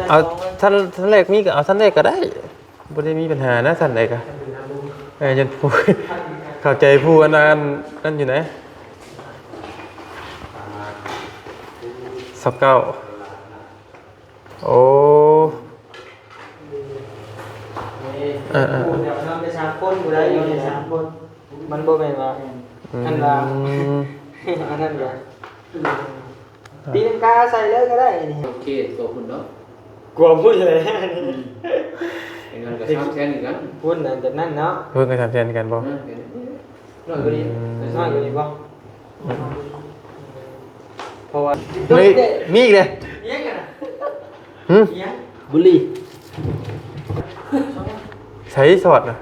ເອົາຊັ້ນ ຊັ້ນແລກມີກໍເອົາຊັ້ນແລກກໍໄດ້ ບໍ່ໄດ້ມີບັນຫານະ ຊັ້ນໃດກໍ ເອີ ຍັງ ເຂົ້າໃຈຜູ້ອັນນັ້ນ ນັ້ນຢູ່ນະ ຊາວເກົ້າ. ໂອ້ ເອີໆ ເອີ ເຮົາໄປສາມຄົນ ຜູ້ໃດຢູ່ໃນສາມຄົນ ມັນບໍ່ແມ່ນວ່າ ອືມ ອັນວ່າ ອັນນັ້ນກໍ ຕີລັງກາໃສ່ເລີຍກໍໄດ້ນີ້ ໂອເຄ ຕົວພຸ້ນເນາະ ກວ່າພຸ້ນແຫຼະ ອືມ ເປັນເງິນກໍສາມແສນຄືກັນ ພຸ້ນນັ້ນແບບນັ້ນເນາະ ເພິ່ນກໍສາມແສນຄືກັນບໍ່? ອືມ ນ້ອຍກວ່ານີ້ ອືມ ນ້ອຍກວ່ານີ້ບໍ່? ເພາະວ່າ ເຮີ້ຍ ມີອີກເດ້ ຫຍັງກັນນະ? ຫຶ? ຫຍັງ? ບຸຫຼີ່ ໃສສອດນະ?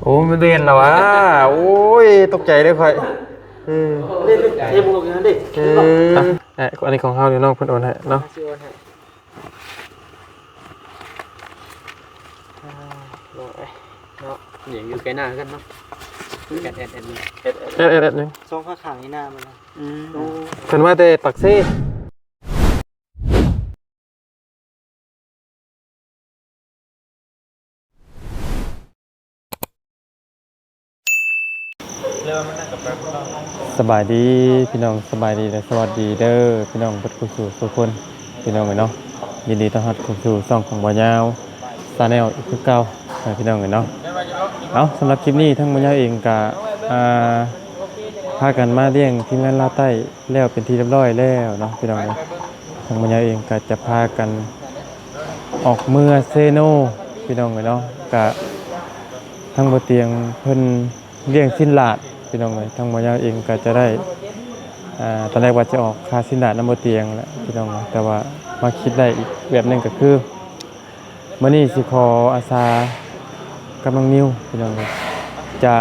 ໂອ້ ມັນເຫັນແລ້ວຫວາ ໂອ້ຍ ຕົກໃຈເດ້ຂ້ອຍ ເອີ ເດ້ ເດ້ ເທບອອກຢູ່ຫັ້ນເດ້ ເອີ ອ່ະ ອັນນີ້ຂອງເຮົາ ດຽວນ້ອງເພິ່ນໂອນໃຫ້ເນາະ ຊິໂອນໃຫ້. ອ່າ ນ້ອງເອີຍເນາະ ນີ້ຢູ່ໃກ້ໜ້າຄືກັນເນາະ ແອັດ ແອັດ ແອັດ ແອັດ ແອັດ ແອັດ ແອັດ ໜຶ່ງ ສອງຂ້າງນີ້ໜ້າມັນນະ ອືມ ໂອ້ ເພິ່ນມາແຕ່ປາກເຊ. ສະບາຍດີພີ່ນ້ອງ ສະບາຍດີ ແລະ ສະຫວັດດີເດີພີ່ນ້ອງເບິດຄູ່ສູ່ສູ່ຄົນ ພີ່ນ້ອງເອີຍເນາະ ຍິນດີຕ້ອນຮັບເຂົ້າສູ່ຊ່ອງຂອງບ່າວຍາວ Channel ອີກຄືເກົ່າ ເອີ ພີ່ນ້ອງເອີຍເນາະ. ເອົາ ສຳລັບຄລິບນີ້ທາງບ່າວຍາວເອງກະ ອ່າ ພາກັນມາລ້ຽງທີມງານລາວໃຕ້ ແລ້ວເປັນທີ່ຮຽບຮ້ອຍແລ້ວເນາະ ພີ່ນ້ອງເອີຍ. ທາງບ່າວຍາວເອງກໍຈະພາກັນອອກເມືອເຊໂນ ພີ່ນ້ອງເອີຍເນາະ ກະທາງບໍ່ຕຽງເພິ່ນລ້ຽງຊີ້ນຫຼາດ ພີ່ນ້ອງເອີຍ. ທາງບ່າວຍາວເອງກໍຈະໄດ້ ອ່າ ຕອນແລກວ່າຈະອອກຄ່າຊີ້ນຫຼາດນຳບໍ່ຕຽງແຫຼະ ພີ່ນ້ອງເອີຍ ແຕ່ວ່າມາຄິດໄດ້ອີກແບບໜຶ່ງກໍຄື ມື້ນີ້ຊິຂໍອາສາກັບນ້ອງນິວ ພີ່ນ້ອງເອີຍ ຈະ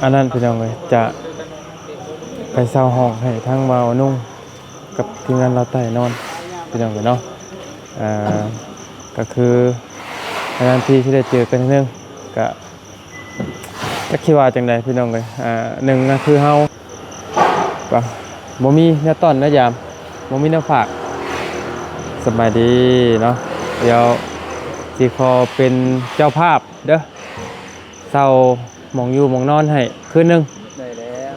ອັນນັ້ນ ພີ່ນ້ອງເອີຍ ຈະໄປເຊົ່າຫ້ອງໃຫ້ທາງບ່າວນຸ່ງກັບທີມງານລາວໃຕ້ນອນ ພີ່ນ້ອງເອີຍເນາະ. ອ່າ ກໍຄືນານໆທີຊິໄດ້ເຈີກັນເທື່ອໜຶ່ງ ກະ ຈັກຊິວ່າຈັ່ງໃດພີ່ນ້ອງເອີຍ ອ່າ ໜຶ່ງນະຄືເຮົາ ກະບໍ່ມີແນວຕ້ອນແນວຢາມ ບໍ່ມີແນວຝາກ. ສະບາຍດີເນາະ ດຽວຊິຂໍເປັນເຈົ້າພາບເດີ ເຊົ່າໝ່ອງຢູ່ໝ່ອງນອນໃຫ້ຄືນໜຶ່ງ ໄດ້ແລ້ວ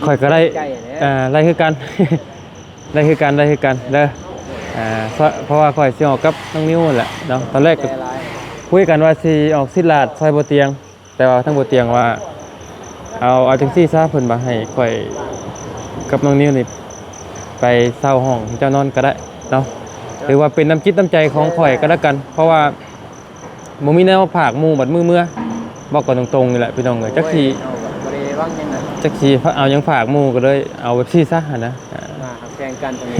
ຂ້ອຍກໍໄດ້ ໃກ້ແລ້ວ ອ່າ ໄດ້ຄືກັນ. ໄດ້ຄືກັນ ໄດ້ຄືກັນເດີ ອ່າ ເພາະວ່າຂ້ອຍຊິອອກກັບນ້ອງນິວຫັ້ນແຫຼະເນາະ. ຕອນແລກກໍຄຸຍກັນວ່າຊິອອກຊີດລາດຊ່ອຍບໍ່ຕຽງ ແຕ່ວ່າທາງບໍ່ຕຽງວ່າ ເອົາ ເອົາຈັ່ງຊີ້ຊະ ເພິ່ນວ່າໃຫ້ຂ້ອຍກັບນ້ອງນິວນີ້ໄປເຊົ່າຫ້ອງເຈົ້ານອນກໍໄດ້ເນາະ ຫຼືວ່າເປັນນ້ຳຈິດນ້ຳໃຈຂອງຂ້ອຍກໍແລ້ວກັນ ເພາະວ່າ ບໍ່ມີແນວຝາກໝູ່ບັດມື້ເມືອ ເວົ້າກັນຕົງໆນີ້ແຫຼະພີ່ນ້ອງເອີຍ. ຈັກຊິ ໂອ້ຍ ບໍ່ໄດ້ຫວັງຫຍັງນະ ຈັກຊິເອົາຫຍັງຝາກໝູ່ ກໍເລີຍເອົາແບບຊີ້ຊະຫັ້ນນະ ອ່າ ມາຮັກແພງກັນ ຕອນນີ້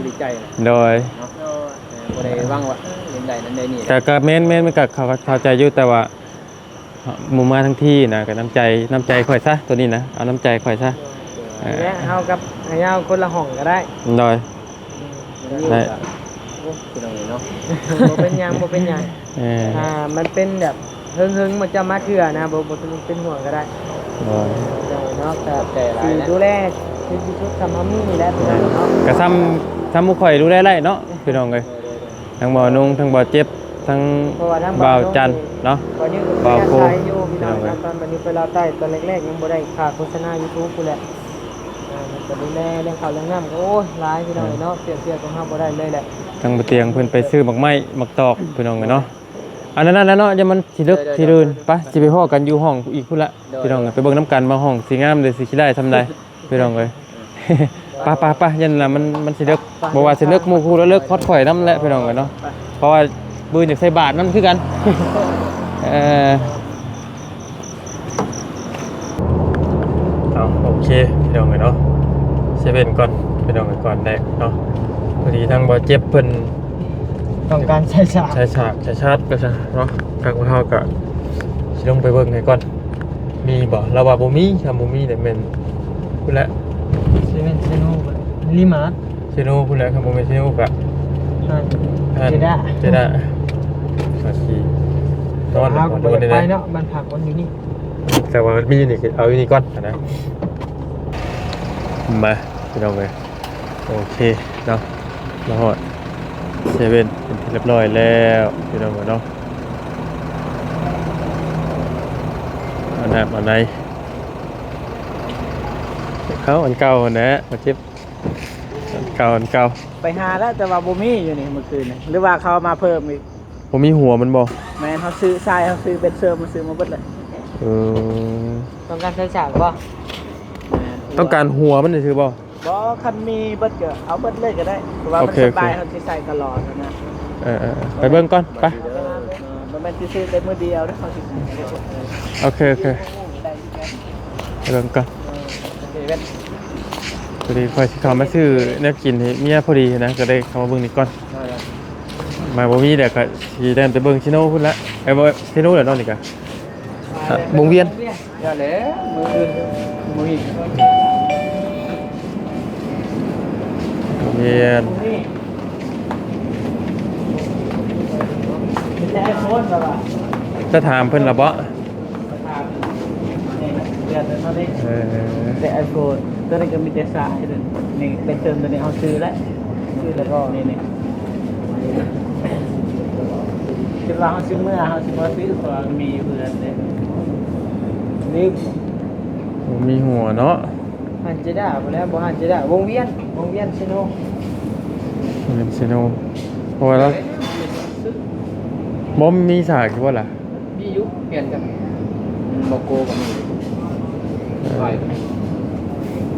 ດີໃຈນະ ໂດຍ ເນາະ ເອີ ບໍ່ໄດ້ຫວັງວ່າ ເອີ ຢາກໄດ້ນັ້ນໄດ້ນີ້ ກໍ ກໍແມ່ນໆ ມັນກໍເຂົ້າ ເຂົ້າໃຈຢູ່ ແຕ່ວ່າ ໝູ່ມາທັງທີນະ ກໍນ້ຳໃຈ ນ້ຳໃຈຂ້ອຍຊະ ໂຕນີ້ນະ ເອົານ້ຳໃຈຂ້ອຍຊະ ເອີ ແລະ ເຮົາກັບໃຫ້ເຮົາຄົນລະຫ້ອງກໍໄດ້ ໂດຍ ອືມ ໄດ້ ໂອ້ ພີ່ນ້ອງເອີຍເນາະ ບໍ່ເປັນຫຍັງ ບໍ່ເປັນຫຍັງ ເອີ ອ່າ ມັນເປັນແບບເຫິງໆ ບໍ່ຈະມາເທື່ອນະ ບໍ່ ບໍ່ຕ້ອງເປັນຫ່ວງກໍໄດ້ ໂດຍ ໂດຍເນາະ ກໍ ຂອບໃຈຫຼາຍນະ ຊິດູແລໃຫ້ດີທີ່ສຸດສ່ຳເຮົາມີນີ້ແຫຼະ ພີ່ນ້ອງເນາະ ກໍສ່ຳ ສ່ຳໝູ່ຂ້ອຍດູແລໄດ້ເນາະ ພີ່ນ້ອງເອີຍ. ທັງບ່າວນຸ່ງ ທັງບ່າວເຈັບ ທັງ ເພາະວ່າທາງ ບ່າວຈັນ ບ່າວນຸ່ງນີ້ເນາະ ບ່າວໂຄ ອາໄສຢູ່ພີ່ນ້ອງ ພີ່ນ້ອງເອີຍ ຕອນ ຕອນມາຢູ່ໄປລາວໃຕ້ ຕອນແລກໆ ຍັງບໍ່ໄດ້ຄ່າໂຄສະນາຢູທູບພຸ້ນແຫຼະ ເອີ ມັນກໍດູແລເລື່ອງເຂົ້າເລື່ອງນ້ຳກໍ ໂອ້ຍ ຫຼາຍພີ່ນ້ອງເອີຍເນາະ ເຊື່ອ ເຊື່ອຂອງເຮົາບໍ່ໄດ້ເລີຍແຫຼະ ທາງບ່າວຕຽງເພິ່ນໄປຊື້ໝາກໄມ້ໝາກຕອກ ພີ່ນ້ອງເອີຍເນາະ ອັນນັ້ນແຫຼະເນາະ ຢ່າມັນຊິເລິກຊິດື່ນ ໄປ ຊິໄປພໍ້ກັນຢູ່ຫ້ອງອີກພຸ້ນລະ ພີ່ນ້ອງເອີຍ ໄປເບິ່ງນຳກັນວ່າຫ້ອງຊິງາມ ຫຼື ຊິຂີ້ຮ້າຍສ່ຳໃດ. ພີ່ນ້ອງເອີຍ ໄປໆໆ ຢ້ານລະມັນ ມັນຊິເລິກ ບໍ່ວ່າຊິເລິກໝູ່ຄູ່ ແລະ ເລິກຮອດຂ້ອຍນຳແຫຼະ ພີ່ນ້ອງເອີຍເນາະ ເພາະວ່າມື້ອື່ນຢາກໃສ່ບາດນຳຄືກັນ ເອີ ເອົາ ໂອເຄ ພີ່ນ້ອງເອີຍເນາະ ເຊເວັ່ນກ່ອນ ພີ່ນ້ອງເອີຍ ກ່ອນແລກເນາະ ພໍດີທາງບ່າວເຈັບເພິ່ນຕ້ອງການສາຍສາກ ສາຍສາກ ສາຍຊາດກໍຊະເນາະ ທາງພວກເຮົາກໍຊິລົງໄປເບິ່ງໃຫ້ກ່ອນ. ມີບໍ່? ລາວວ່າບໍ່ມີ ຖ້າບໍ່ມີແລ້ວແມ່ນພຸ້ນແຫຼະ ເຊເວັ່ນ ເຊໂນ ລີມາດ ເຊໂນພຸ້ນແຫຼະ ຄັນບໍ່ແມ່ນເຊໂນກະ ຮ້ານ ຮ້ານ ເຈດ້າ ເຈດ້າ ສາຄີ ນອນ ເຮົາກໍບໍ່ໄດ້ໄປເນາະ ບ້ານພັກມັນຢູ່ນີ້ ແຕ່ວ່າມີຢູ່ນີ້ ເອົາຢູ່ນີ້ກ່ອນນະ ມາ ພີ່ນ້ອງເອີຍ. ໂອເຄເນາະ ມາຮອດເຊເວັ່ນເປັນທີ່ຮຽບຮ້ອຍແລ້ວ ພີ່ນ້ອງເອີຍເນາະ. ເອົານ້ຳເອົາໃນ ເອົາອັນເກົ່າຫັ້ນແຫຼະ ບໍ່ເຈັບ ອັນເກົ່າ ອັນເກົ່າ. ໄປຫາແລ້ວ ແຕ່ວ່າບໍ່ມີຢູ່ນີ້ມື້ຄືນນີ້ ຫຼືວ່າເຂົາເອົາມາເພີ່ມອີກ? ບໍ່ມີຫົວມັນບໍ່? ແມ່ນ ເຮົາຊື້ ຊາຍເຮົາຊື້ເບັດເສີມ ເຮົາຊື້ມາເບິດເລີຍ. ເອີ ຕ້ອງການໃຊ້ສາກບໍ່? ແມ່ນ ຕ້ອງການຫົວມັນຊື່ໆບໍ່? ບໍ່ ຄັນມີເບິດກໍເອົາເບິດເລີຍກໍໄດ້ ເພາະວ່າມັນ ໂອເຄ ສະບາຍ ໂອເຄ ເຮົາຊິໃສ່ຕະຫຼອດນະ. ເອີໆໆ ໄປເບິ່ງກ່ອນ ໄປ. ເອີ ບໍ່ແມ່ນຊິຊື້ແຕ່ມື້ດຽວເດ້ ເຮົາຊິ ໂອເຄໆ ໄປເບິ່ງກ່ອນ. ເອີ ໂອເຄ ພໍດີຂ້ອຍຊິເຂົ້າມາຊື້ແນວກິນໃຫ້ເມຍພໍດີນະ ກໍໄດ້ເຂົ້າມາເບິ່ງນີ້ກ່ອນ. ມາບໍ່ມີແລ້ວກໍຊິໄດ້ໄປເບິ່ງຊີໂນພຸ້ນລະ ໄປເບິ່ງຊີໂນແລ້ວເນາະ ນີ້ກະ ອ່າ ວົງວຽນ. ຢ່າແຫຼະ ມື້ອື່ນບໍ່ມີ ວົງວຽນ. ມີແຕ່ໄອໂຟນແລ້ວວ່າ ຈະຖາມເພິ່ນລະເບາະ? ເອີ ແຕ່ໄອໂຟນ ໂຕນີ້ກໍມີແຕ່ສາຍ ນີ້ເປັນເຕີມ ໂຕນີ້ເຮົາຊື້ແລ້ວ ຊື້ແລ້ວກໍນີ້ ນີ້ ຄິດວ່າເຮົາຊິເມືອ ເຮົາຊິບໍ່ຊື້ ເພາະວ່າມີຢູ່ເຮືອນເດ້. ນີ້ ບໍ່ມີຫົວເນາະ. ຫັນເຈດາພຸ້ນແຫຼະ ບໍ່ຫັນເຈດາ ວົງວຽນ ວົງວຽນເຊໂນ ວົງວຽນເຊໂນ ເພາະວ່າລາວ ບໍ່ມີສາກຢູ່ບໍ່ລະ? ມີຢູ່ ປ່ຽນກັນ ໂລໂກ້ກໍມີ. ເອີ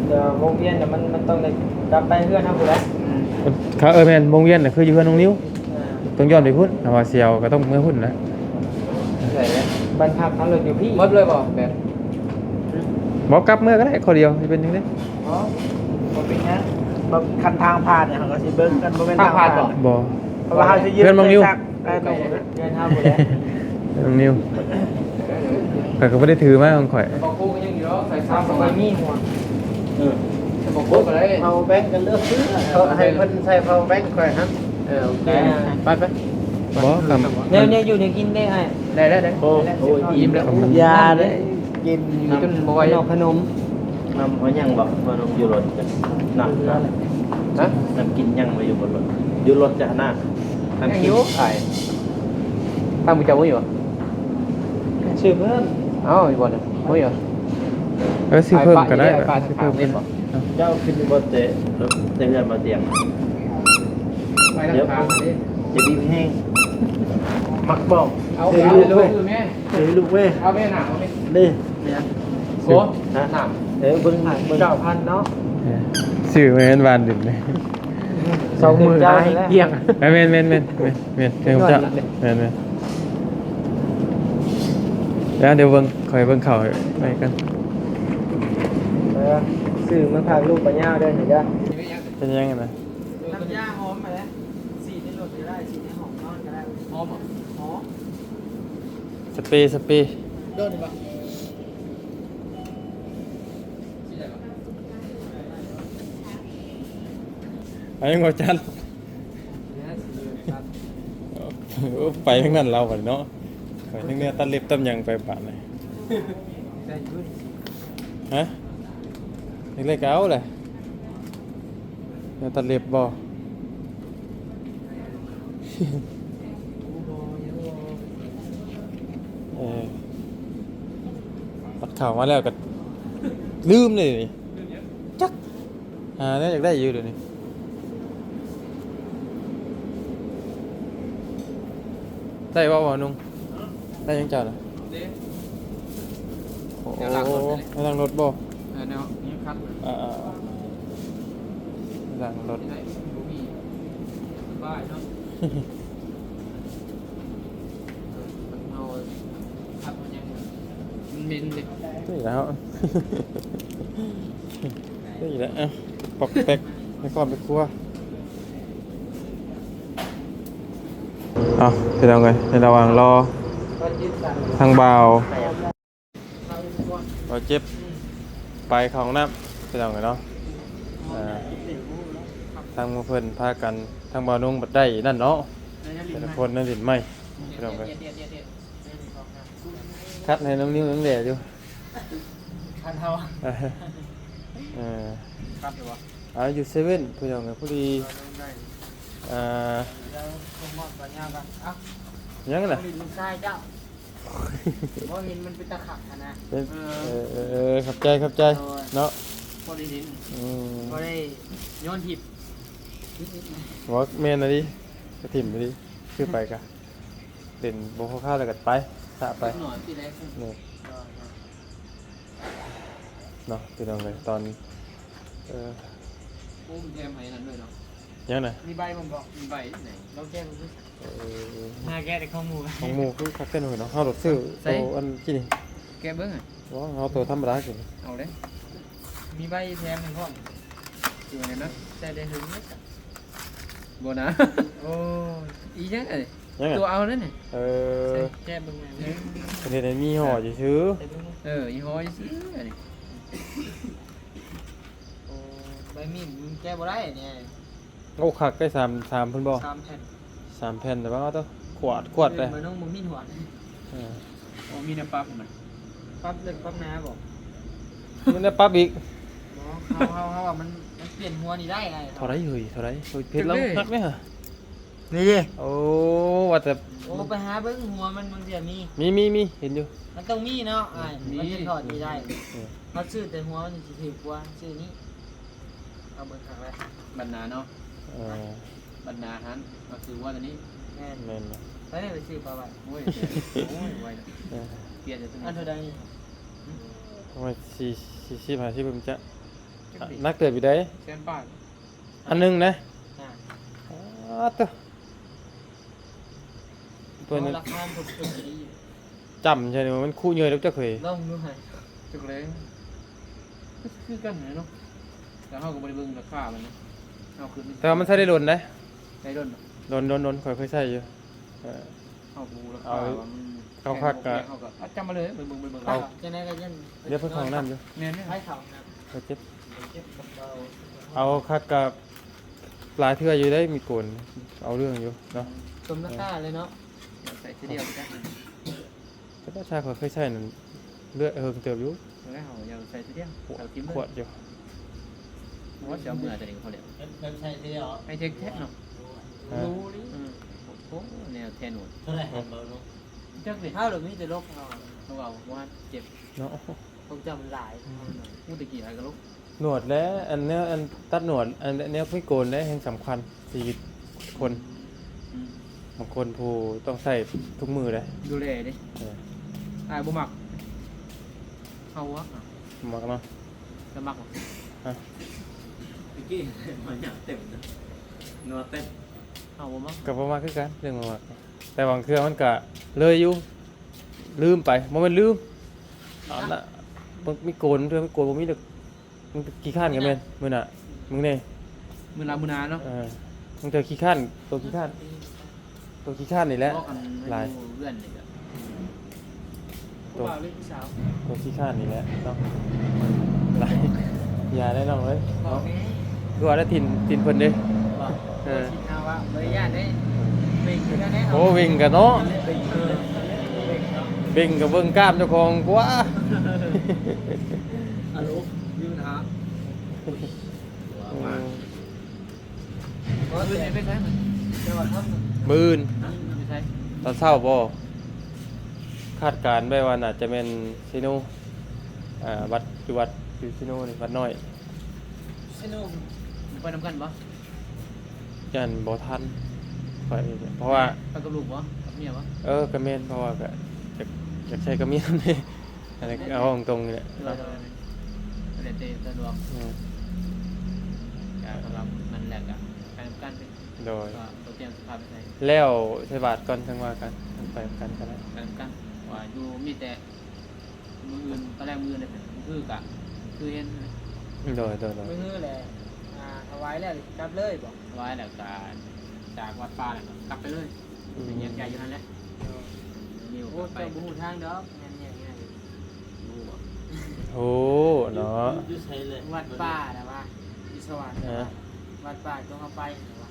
ແຕ່ວ່າວົງວຽນນະ ມັນ ມັນຕ້ອງໄດ້ກັບໄປເຮືອນເຮົາພຸ້ນແຫຼະ. ອືມ ເອີ ແມ່ນ ວົງວຽນນະ ຄືຢູ່ເຮືອນນ້ອງນິວ ອ່າ ຕ້ອງຍ້ອນໄປພຸ້ນ ເຮົາວ່າຊິເອົາກໍຕ້ອງເມືອພຸ້ນນະ. ບ້ານພັກເຮົາລະຢູ່ພີ້ ໝົດເລີຍບໍ່? ແມ່ນ ບໍ່ ກັບເມືອກໍໄດ້ ຂໍ້ດຽວຊິເປັນຫຍັງເດ້. ອໍ ບໍ່ເປັນຫຍັງ ແບບຄັນທາງຜ່ານເຮົາກໍຊິເບິ່ງກັນ ບໍ່ແມ່ນທາງຜ່ານບໍ່? ບໍ່ ເພາະວ່າເຮົາຊິຢືມເຮືອນນ້ອງນິວ ເອີ ເຮືອນເຮົາພຸ້ນແຫຼະ ນ້ອງນິວ. ຂ້ອຍກໍບໍ່ໄດ້ຖືມາຂອງຂ້ອຍ ບໍ່ມີຫົວ ເອີ ບໍ່ກໍໄດ້ ເອົາແບັງກັນເລືອກຊື້ ເອົາໃຫ້ເພິ່ນໃສ່ເອົາແບັງຂ້ອຍຫັ້ນ. ເອີ ໂອເຄ ໄປໆ ບໍ່ ຄຳ ແນວ ແນວຢູ່ແນວກິນໄດ້ອ້າຍ? ໄດ້ ໄດ້ ໄດ້ ໂອ້ ໂອ້ຍ ອີ່ມແລ້ວ ຢ່າເດ້ ກິນຈົນບໍ່ໄຫວ ຂະໜົມ ຂະໜົມ ນ້ຳເອົາຫຍັງບໍ່? ມາລົງຢູ່ລົດ ນ້ຳ ນ້ຳ ຮະ? ນ້ຳກິນຫຍັງມາຢູ່ບົນລົດ? ຢູ່ລົດຈ້ານະ ນ້ຳກິນຂາຍ ຕາມຜູ້ເຈົ້າບໍ່ຢູ່ບໍ່? ຊື້ເພີ່ມ ເອົາ ຢູ່ບໍ່? ບໍ່ຢູ່ ເອີ ຊື້ເພີ່ມກໍໄດ້ ຊື້ເພີ່ມ ເຈົ້າຂຶ້ນຢູ່ບໍ່ ແຕ່ ແຕ່ເຮືອນບໍ່ຕຽງ ໄປທາງຂ້າງເດ້ ຈະດີແຮງ ມັກບໍ່? ເອົາ ເອົາ ເອົາແມ່ ເອີ ລູກເວີຍ ເອົາແມ່ ນ້ຳ ເອົາແມ່ ນີ້ ໂອ້ ນ້ຳ ເອີ ເບິ່ງ ເບິ່ງ ເກົ້າພັນເນາະ ເອີ ຊື້ແມ່ນວານດິນເດ້ ສອງໝື່ນ ເຈົ້າ ຫາໃຫ້ກ້ຽງ ແມ່ນ ແມ່ນ ແມ່ນ ແມ່ນ ແມ່ນ ແມ່ນ ແມ່ນ ແມ່ນ ແມ່ນ ແລ້ວດຽວເບິ່ງ ຂ້ອຍເບິ່ງເຂົ້າໃຫ້ກັນ ເອີ ຊື້ມາຝາກລູກປ້າຍາວເດີ ນີ້ເດີ ເປັນຫຍັງນະ? ນ້ຳຢາຫອມຫັ້ນແຫຼະ ສີດໃນລົດກໍໄດ້ ສີດໃນຫ້ອງນອນກໍໄດ້ ຫອມບໍ່? ຫອມ ສະເປ ສະເປ ໂດນບໍ່? ອັນນີ້ບໍ່ຈັດ ໂອ້ ໄປທາງນັ້ນລາວບັດເນາະ ໄປທາງເນື້ອຕັດເລັບຕັດຫຍັງໄປບາດນີ້ ຮະ? ເລັກໆ ກໍເອົາແຫຼະ. ແນວຕັດເລັບບໍ່? ເອີ ຕັດເຂົ້າມາແລ້ວກໍລືມເລີຍນີ້ ຈັກຫາແນວຢາກໄດ້ຢູ່ດຽວນີ້ ໄດ້ບໍ່ ບ່າວນຸ່ງ? ໄດ້ຍັງເຈົ້ານະ? ໂອ້ ແນວຫຼັງລົດເດ້ ແນວຫຼັງລົດບໍ່? ເອີ ແນວຍັງຄັດ ອ່າໆໆ ຫຼັງລົດ ໄດ້ບໍ່ມີ ສະບາຍເນາະ ເອີ ເຮົາຂັບເຮົາຍັງ ມັນເໝັນເດ້ ນີ້ແຫຼະ ນີ້ແຫຼະ ເອົ້າ ປອກແປກ ໃນຄອບໃນຄົວ. ເອົາ ພີ່ນ້ອງເອີຍ ໃນລະຫວ່າງລໍທາງບ່າວ ບ່າວເຈັບໄປເຂົ້າຫ້ອງນ້ຳ ພີ່ນ້ອງເອີຍເນາະ. ເອີ ທາງໝູ່ເພິ່ນພາກັນ ທາງບ່າວນຸ່ງບັດໄດ້ນັ້ນເນາະ ແຕ່ລະຄົນນັ້ນຫຼິ້ນໄມ້ພີ່ນ້ອງເອີຍ. ຄັດໃຫ້ນ້ອງນິວຍັງແດ່ຢູ່ ຄັດເຮົາ ເອີ ຄັດຢູ່ບໍ່? ອ່າ ຢູ່ເຊເວັ່ນພີ່ນ້ອງເອີຍ ພໍດີ ອ່າ ດຽວສົ່ງມອບກັນຍາວກັນ ເອົ້າ ຫຍັງນະ? ລິນຊາຍເຈົ້າ ບໍ່ເຫັນມັນເປັນຕາຄັກຫັ້ນນະ ເອີ ເອີ ເອີ ຂອບໃຈ ຂອບໃຈ ໂດຍ ເນາະ ພໍໄດ້ຫຼິ້ນ ອືມ ບໍ່ໄດ້ໂຍນຖິ້ມ ບໍ່ ແມ່ນອີ່ຫຼີ ກະຖິ້ມອີ່ຫຼີ ຄືໄປກະ ຫຼິ້ນບໍ່ພໍຄາວແລ້ວກໍໄປ ສະໄປ ເດັກນ້ອຍທີ່ໄດ້ ນີ້ ເນາະ ພີ່ນ້ອງເອີຍ ຕອນ ເອີ ໂອ້ ມັນແຖມໃຫ້ນັ້ນດ້ວຍເນາະ ຫຍັງນະ? ມີໃບບໍ່? ມີໃບ ລອງແກະເບິ່ງດູ ເອີ ຫາແກະແຕ່ຂອງໝູ່ ຂອງໝູ່ຄືຄັກແທ້ເນາະ ເຮົາໂດດຊື້ ໃສ? ໂຕອັນກີ້ນີ້ ແກະເບິ່ງ ບໍ່ ເອົາໂຕທຳມະດາກິນ ເອົາເດ້ ມີໃບແຖມໃຫ້ພ້ອມ ຊິວ່າແນວນັ້ນ ໃສ່ໄດ້ເຖິງເລີຍ ບໍ່ນະ ໂອ້ຍ ອີຫຍັງອັນນີ້ ຫຍັງ ຕົວເອົານັ້ນນີ້ ເອີ ໃສ່ແກະເບິ່ງແມ່ນ ເພິ່ນເຮັດໃຫ້ມີຫໍ່ຊື່ໆ ເອີ ມີຫໍ່ຊື່ໆ ອັນນີ້ ໂອ້ ໃບມີດມັນແກະບໍ່ໄດ້ນີ້ ໂອ້ ຄັກໄດ້ ສາມ ສາມພຸ້ນບໍ່? ສາມແຜ່ນ ສາມແຜ່ນ ແຕ່ວ່າເອົາເຕີ ຂວດ ຂວດເດ້ ເອີ ໂອ້ ມີແນວປັບມັນ ປັບເລິກປັບໜາບໍ່? ມີແນວປັບອີກ ບໍ່ ເຮົາ ເຮົາ ເຮົາວ່າມັນ ມັນປ່ຽນຫົວນີ້ໄດ້ ເທົ່າໃດເຮີ້ຍ ເທົ່າໃດ? ເອີຍ ເພັດລາວຄັກເດ້ ນີ້ເດ້ ໂອ້ ວ່າແຕ່ ໂອ້ ໄປຫາເບິ່ງຫົວມັນ ບາງເທື່ອມີ ມີ ມີ ມີ ເຫັນຢູ່ ມັນຕ້ອງມີເນາະ ອາຍ ມີ ມັນຈະຖອດນີ້ໄດ້ ເອີ ເຮົາຊື້ແຕ່ຫົວມັນຊິຖືກກວ່າ ຊື້ນີ້ ເອົາເບິ່ງຄັກແລ້ວ ບັນນາເນາະ ເອີ ບັນນາຫັ້ນ ເອົາຊື້ຫົວຕົວນີ້ ແມ່ນ ແມ່ນ ໄປໄດ້ໄປຊື້ປາໄວ້ ໂອ້ຍ ໂອ້ຍ ໄວເນາະ ເອີ ປ່ຽນຕົວນີ້ ອັນເທົ່າໃດ? ປະມານສີ່ ສີ່ສິບ ຫ້າສິບ ເບິ່ງຈະ ຈັກເດ ໜັກເຕີບຢູ່ເດ້ ແສນປາຍ ອັນໜຶ່ງນະ ອ່າ ອໍ ໂທ້ ເພິ່ນ ລາຄາມັນຖືກດີ ຈ້ຳໃສ່ນີ້ ມັນຄຸເຍີດອອກຈັກເຮີ້ຍ ລອງດູຫັ້ນ ຈັກແລ້ວ ຄື ຄືກັນແຫຼະເນາະ ແຕ່ເຮົາກໍບໍ່ໄດ້ເບິ່ງລາຄາມັນນະ ເຮົາຄື ແຕ່ວ່າມັນໃຊ້ໄດ້ດົນເດ້ ໃຊ້ດົນບໍ່? ດົນໆໆ ຂ້ອຍເຄີຍໃຊ້ຢູ່ ເອີ ເຮົາບໍ່ຮູ້ລາຄາວ່າມັນ ເອົາ ເອົາຄັກກະ ເຮົາກໍ ອ່ະ ຈຳມາເລີຍ ເບິ່ງໆໆ ເອົາ ຈັ່ງໃດກໍຍັງ ດຽວເພິ່ນເຂົ້າຫ້ອງນ້ຳຢູ່ ແມ່ນໆ ໃຜເຂົ້າຫ້ອງນ້ຳ ເຂົາເຈັບ ເອົາຄັກກະຫຼາຍເທື່ອຢູ່ເດ້ ມີໂກນ ເອົາເລື່ອງຢູ່ເນາະ ສົມລາຄາເລີຍເນາະ ໃສ່ທີດຽວ ແຕ່ວ່າຊາຂ້ອຍເຄີຍໃຊ້ນັ້ນ ເລືອດເຫິງເຕີບຢູ່ ແລ້ວເຮົາຢາກໃສ່ທີດຽວ ຂວດ ເອົາກິນເບິດ ຂວດຢູ່ ບໍ່ວ່າຊິເອົາເມືອແຕ່ນີ້ກໍພໍແລ້ວ ເປັນ ເປັນໃສ່ທີດຽວ ໄຮເທັກແທ້ເນາະ ຮະ ໂອ້ ແນວແທ້ໜວດ ເທົ່າໃດຫັ້ນເບົາເນາະ ຈັກເດ ເຮົາລະມີແຕ່ລົກເຮົາ ເຮົາເອົາວ່າເຈັບເນາະ ພວກເຈົ້າມັນຫຼາຍ ອືມ ເຮົາໜ້ອຍ ໂອ້ ແຕ່ກີ້ອ້າຍກໍລົກ ໜວດແຫຼະ ອັນແນວ ອັນຕັດໜວດ ອັນແນວມີໂກນແຫຼະແຮ່ງສຳຄັນຊີວິດຄົນ ອືມ ບາງຄົນຜູ້ຕ້ອງໃຊ້ທຸກມື້ເດ້ ດູແລເດ້ ເອີ ອ້າຍບໍ່ມັກ ເຮົາອະ ບໍ່ມັກເນາະ ຈະມັກບໍ່? ຮະ ຕະກີ້ມັນຫຍັງເຕັມເນາະ ໜວດເຕັມ ເຮົາບໍ່ມັກ ກໍບໍ່ມັກຄືກັນ ເລື່ອງບໍ່ມັກ ແຕ່ບາງເທື່ອມັນກະເລີຍຢູ່ ລືມໄປ ບໍ່ແມ່ນລືມ ອັນນະ ມັນມີໂກນ ເທື່ອມີໂກນ ບໍ່ມີເລີຍ ມັນຂີ້ຄ້ານກໍແມ່ນ ມື້ໜ້າ ມື້ນີ້ ມື້ລາມື້ໜ້າເນາະ ເອີ ມັນກໍຂີ້ຄ້ານ ໂຕຂີ້ຄ້ານ ໂຕຂີ້ຄ້ານນີ້ແຫຼະ ຫຼາຍ ເຮືອນນີ້ກໍ ໂຕ ຜູ້ບ່າວຫຼືຜູ້ສາວ ໂຕຂີ້ຄ້ານນີ້ແຫຼະເນາະ ຫຼາຍ ຢ່າໄດ້ນ້ອງເອີຍ ເວົ້າແດ່ ຄືວ່າໄດ້ຖິ່ນ ຖິ່ນເພິ່ນເດ້ ເອີ ຊິຫາວ່າບໍ່ໄດ້ຢ້ານເດ້ ເວັງຄືກັນເດ້ ໂອ້ ເວັງກັນເນາະ ເອີ ເວັງເນາະ ເວັງກໍເບິ່ງກ້າມເຈົ້າຂອງກວ່າ ອາລົມມີບັນຫາ ອືມ ມື້ອື່ນ ຕອນເຊົ້າບໍ່? ຄາດການໄວ້ວ່າໜ້າຈະແມ່ນເຊໂນ ອ່າ ວັດ ຢູ່ວັດ ຢູ່ເຊໂນນີ້ ວັດນ້ອຍ ເຊໂນ ໄປນຳກັນບໍ່? ຢ້ານບໍ່ທັນ ຂ້ອຍ ເພາະວ່າ ໄປກັບລູກບໍ່? ກັບເມຍບໍ່? ເອີ ກໍແມ່ນ ເພາະວ່າກໍຢາກ ຢາກໃຊ້ກັບເມຍ ອັນນີ້ເອົາເອົາຕົງໆນີ້ແຫຼະ ໂດຍ ໂດຍ ແລ້ວແຕ່ສະດວກ ອືມ ກໍສຳລັບມັນແລ້ວກໍໄປນຳກັນ ໂດຍ ວ່າບໍ່ຕຽມຊິພາໄປໃສ ແລ້ວໃສ່ບາດກ່ອນ ຈັ່ງວ່າກັນ ໄປນຳກັນກໍໄດ້ ໄປນຳກັນ ວ່າຢູ່ມີແຕ່ ມື້ອື່ນ ຕອນແລກມື້ອື່ນເດ້ ຄືກະ ຄືເຫັນ ໂດຍ ໂດຍ ໂດຍ ມື້ຮືແຫຼະ ອ່າ ຖວາຍແລ້ວກັບເລີຍບໍ່? ຖວາຍແລ້ວກະຈາກວັດປ່າແລ້ວກໍກັບໄປເລີຍ ອືມ ແຍກຍ້າຍຢູ່ຫັ້ນແຫຼະ ໂດຍ ມີໂອກາດໄປ ໂອ້ ເຈົ້າບໍ່ຮູ້ທາງດອກ ແມ່ນແຍກຍ້າຍ ຮູ້ບໍ່? ໂອ້ ເນາະ ຢູ່ ຢູ່ໃສເລີຍ? ວັດປ່ານະວ່າ ຢູ່ສະຫວັນ ຮະ ວັດປ່າຕົງເຮົາໄປນະວ່າ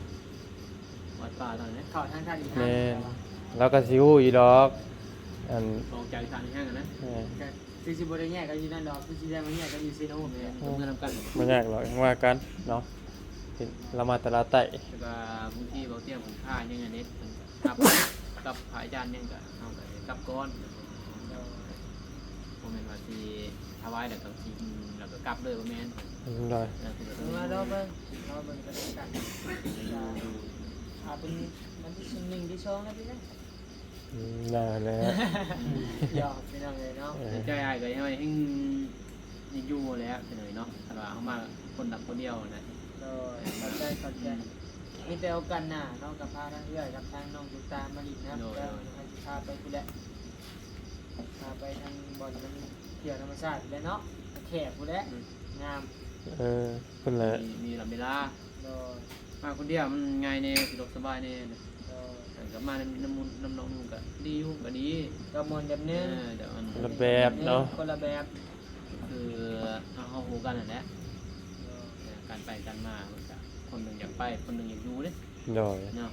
ວັດປ່າຕອນນີ້ ເຂົ້າທາງທ່ານອີກ ແມ່ນ ລາວກໍຊິຮູ້ຢູ່ດອກ ອັນ ອອກຈາກທ່ານອີກແຫ່ງນະ ແມ່ນ ກໍຄືຊິບໍ່ໄດ້ແຍກກັນຢູ່ນັ້ນດອກ ຄືຊິໄດ້ມາແຍກກັນຢູ່ເຊໂນ ແມ່ນ ເອີ ກໍເມືອນຳກັນ ບໍ່ຍາກດອກ ຈັ່ງວ່າກັນເນາະ ເປັນລາວມາແຕ່ລາວໃຕ້ ແລ້ວກໍບາງທີເວົ້າຕຽງເພິ່ນພາຫຍັງອັນນີ້ ເພິ່ນກັບ ກັບພະອາຈານຫຍັງກໍ ເຮົາກໍກັບກ່ອນ ໂດຍ ບໍ່ແມ່ນວ່າຊິຖວາຍແລ້ວກໍຊິ ແລ້ວກໍກັບເລີຍ ບໍ່ແມ່ນ ໂດຍ ເອີ ເພິ່ນກໍ ມາລໍເບິ່ງ ລໍເບິ່ງກັນແລ້ວກັນ ຢູ່ ຢູ່ ອ່າ ເປັນວັນທີໜຶ່ງ ທີສອງແລ້ວຕິເນາະ ອືມ ນັ້ນແຫຼະ ຢອກພີ່ນ້ອງເອີຍເນາະ ເອີ ໃນໃຈອ້າຍກໍຍັງ ຍັງຢູ່ແຫຼະພີ່ນ້ອງເນາະ ຄັນວ່າເຮົາມາຄົນດັບຄົນດຽວນະ ໂດຍ ເຂົ້າໃຈ ເຂົ້າໃຈ ອືມ ມີແຕ່ໂອກາດໜ້າເນາະ ກໍພາທາງເອື້ອຍກັບທາງນ້ອງຕຸກຕາມາຫຼິ້ນນຳ ໂດຍ ແລ້ວ ໂດຍ ເຮົາຊິພາໄປພຸ້ນແຫຼະ ພາໄປທາງບ່ອນມັນທ່ຽວທຳມະຊາດພຸ້ນແຫຼະເນາະ ແຄບພຸ້ນແຫຼະ ອືມ ງາມ ເອີ ພຸ້ນແຫຼະ ມີ ມີລຳເວລາ ໂດຍ ມາຄົນດຽວມັນງ່າຍແດ່ ສະດວກສະບາຍແດ່ ໂດຍ ເອີ ກັບມານຳ ນຳໝູ່ ນຳນ້ອງນຸ່ງກໍດີຢູ່ ກໍດີ ກໍມ່ວນແບບໜຶ່ງ ເອີ ແຕ່ວ່າ ຄົນລະແບບເນາະ ຄົນລະແບບ ຄືເຮົາ ເຮົາຮູ້ກັນຫັ້ນແຫຼະ ໂດຍ ເອີ ການໄປການມາມັນກໍ ຄົນໜຶ່ງຢາກໄປ ຄົນໜຶ່ງຢາກຢູ່ເດ້ ໂດຍ ເນາະ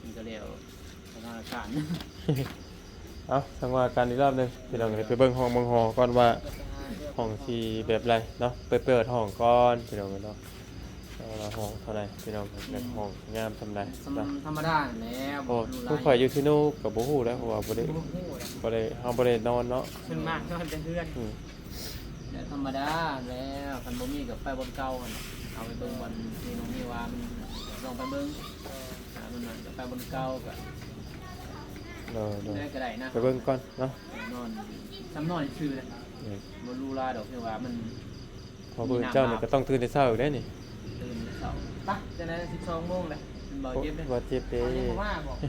ມັນກໍແລ້ວສະຖານະການ ເອົ້າ ຈັ່ງວ່າກັນອີກຮອບໜຶ່ງ ພີ່ນ້ອງເອີຍ ໄປເບິ່ງຫ້ອງເບິ່ງຫໍກ່ອນວ່າ ຫ້ອງຊິແບບໃດເນາະ ໄປເປີດຫ້ອງກ່ອນ ພີ່ນ້ອງເອີຍເນາະ ວ່າຫ້ອງເທົ່າໃດ ພີ່ນ້ອງເອີຍ ແບບຫ້ອງງາມສ່ຳໃດ ສ່ຳ ເນາະ ທຳມະດາຫັ້ນແຫຼະ ໂອ້ ບໍ່ຫຼູຫຼາຍ ຄືຂ້ອຍຢູ່ທີ່ນູ້ກໍບໍ່ຮູ້ແລ້ວ ເພາະວ່າບໍ່ໄດ້ ບໍ່ຮູ້ແຫຼະ ບໍ່ໄດ້ ເຮົາບໍ່ໄດ້ນອນເນາະ ສ່ວນມາກນອນແຕ່ເຮືອນ ອືມ ແບບທຳມະດາແລ້ວ ຄັນບໍ່ມີກໍໄປບ່ອນເກົ່າຫັ້ນ ເອົາໄປເບິ່ງບ່ອນທີ່ນ້ອງມີວ່າມັນ ລອງໄປເບິ່ງ ເອີ ຖ້າມັນນັ້ນກໍໄປບ່ອນເກົ່າກໍ ໂດຍ ໂດຍ ໄດ້ກໍໄດ້ນະ ໄປເບິ່ງກ່ອນເນາະ ນອນ ສ່ຳນອນຊື່ແຫຼະ ອືມ ບໍ່ຫຼູຫຼາດອກ ຄືວ່າມັນ ເພາະຜູ້ເຈົ້ານີ້ກໍຕ້ອງຕື່ນແຕ່ເຊົ້າອີກເດ້ນີ້ ຕື່ນແຕ່ເຊົ້າ ປະ ຈັ່ງໃດ ສິບສອງໂມງແຫຼະ ມັນບໍ່ເຈັບເດ້ ບໍ່ເຈັບເດ້ ເຂົາຍັງບໍ່ມາບໍ ເອີ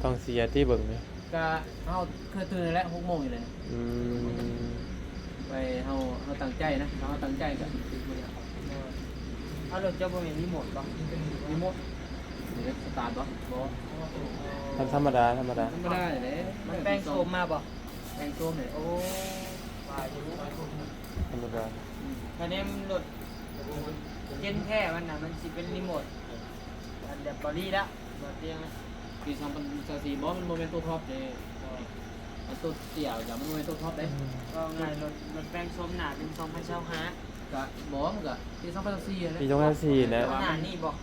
ທ້ອງເສຍຕິເບິ່ງນີ້ ກະເຮົາເຄີຍຕື່ນແຫຼະ ຫົກໂມງນີ້ແຫຼະ ອືມ ໄປ ເຮົາ ເຮົາຕັ້ງໃຈນະ ເຮົາຕັ້ງໃຈກະ ເອົາ ລົດເຈົ້າບໍ່ມີຣີໂມດບໍ? ຣີໂມດ ສະຕາດບໍ່? ບໍ່ ທຳ ທຳມະດາ ທຳມະດາ ທຳມະດານີ້ແຫຼະ ມັນແປງໂສມມາບໍ່? ແປງໂສມນີ້ ໂອ້ ວ່າຢູ່ ທຳມະດາ ອືມ ຄະແນນລົດເຈັນແທ້ມັນນະ ມັນຊິເປັນຣີໂມດ ອັນແບບເກົາຫຼີລະ ບໍ່ຕຽງລະ ປີສອງພັນຊາວສີ່ບໍ່ ມັນບໍ່ແມ່ນໂຕທັອບເດ້ ອັນໂຕເຕ້ຍກະມັນບໍ່ແມ່ນໂຕທັອບເດ້ ເວົ້າງ່າຍ ລົດ ລົດແປງໂສມໜ້າເປັນສອງພັນຊາວຫ້າ ກະບໍ່ ມັນກະປີສອງພັນຊາວສີ່ຫັ້ນແຫຼະ ປີສອງພັນຊາວສີ່ແຫຼະ ໜ້ານີ້ບໍ່?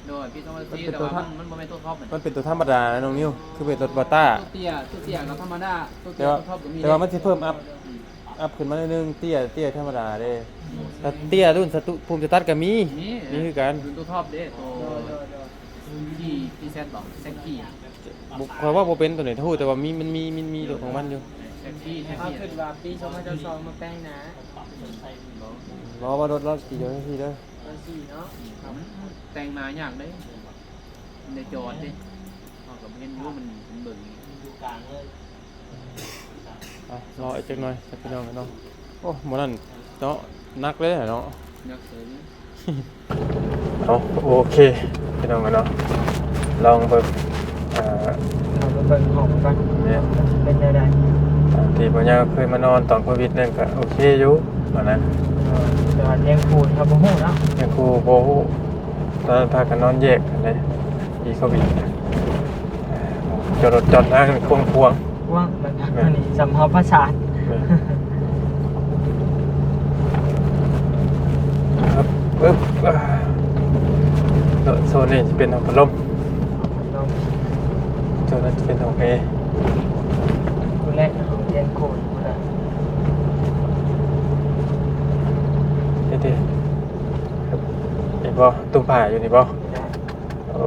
ໂດຍ ປີສອງພັນຊາວສີ່ ມັນເປັນໂຕທັອບ ແຕ່ວ່າມັນ ມັນບໍ່ແມ່ນໂຕທັອບ ມັນເປັນໂຕທຳມະດານະນ້ອງນິວ ຄືເປັນລົດບາຕ້າ ໂຕເຕ້ຍ ໂຕເຕ້ຍກໍທຳມະດາ ໂຕເຕ້ຍ ແຕ່ວ່າ ໂຕທັອບກໍມີ ແຕ່ວ່າມັນຊິເພີ່ມອັບ ອືມ ອັບຂຶ້ນມາໜ້ອຍໜຶ່ງ ເຕ້ຍ ເຕ້ຍທຳມະດາເດ້ ອືມ ແຕ່ເຕ້ຍລຸ້ນສະຕຸ ພູມສະຕັດກໍມີ ມີ ມີຄືກັນ ລຸ້ນໂຕທັອບເດ້ ໂຕ ໂດຍ ໂດຍ ໂດຍ ພີ ພີແຊັດ ບໍ ແຊັດພີ ບໍ່ ຂ້ອຍເວົ້າບໍ່ເປັນໂຕນີ້ ຮູ້ແຕ່ວ່າມີ ມັນມີ ມັນມີລົດຂອງມັນຢູ່ ແຊັດພີ ແຊັດພີ ເຮົາຄິດວ່າປີສອງພັນຊາວສອງມາແປງໜ້າ ບໍ່ ວ່າລົດລາວຂີ່ຢູ່ຈັ່ງຊີ້ເດີ ຈັ່ງຊີ້ເນາະ ອືມ ແຕ່ງໜ້າຍາກເດ້ ມັນໄດ້ຈອດເດ້ ເຮົາກໍເຫັນຢູ່ ມັນ ມັນເບິ່ງຢູ່ ຢູ່ກາງເລີຍ ອ່ະ ລໍອີກຈັກໜ່ອຍຊະ ພີ່ນ້ອງເນາະ ໂອ້ ມື້ນັ້ນເນາະ ໜັກເລີຍເນາະ ໜັກເຕີບ ເອົາ ໂອເຄ ພີ່ນ້ອງເນາະ ລອງເບິ່ງ ອ່າ ເຮົາໄປເບິ່ງຫ້ອງກ່ອນ ແມ່ນ ເປັນແນວໃດ ທີ່ບໍ່ຍາວເຄີຍມານອນຕອນໂຄວິດນັ້ນກໍໂອເຄຢູ່ ວ່ານະ ເອີ ແຕ່ວ່າຕຽງຄູ່ເຮົາບໍ່ຮູ້ເນາະ ຕຽງຄູ່ບໍ່ຮູ້ ຕອນນັ້ນພາກັນນອນແຍກກັນເດ້ ອີໂຄວິດ ຈອດລົດຈອດລາກກວ້າງໆ ກວ້າງ ແມ່ນ ອັນນີ້ສຳເຮົາປະສາດ ແມ່ນ ເອີບ ເອີບ ໂຊນນີ້ຊິເປັນຫ້ອງພັດລົມ ໂຊນນັ້ນຊິເປັນຫ້ອງແອ ພຸ້ນແຫຼະ ຫ້ອງແອໂຄນພຸ້ນແຫຼະ ເຮັດເດ້ ເຫັນບໍ່ ຕຸ້ມຜ້າຢູ່ນີ້ບໍ່? ໂອ້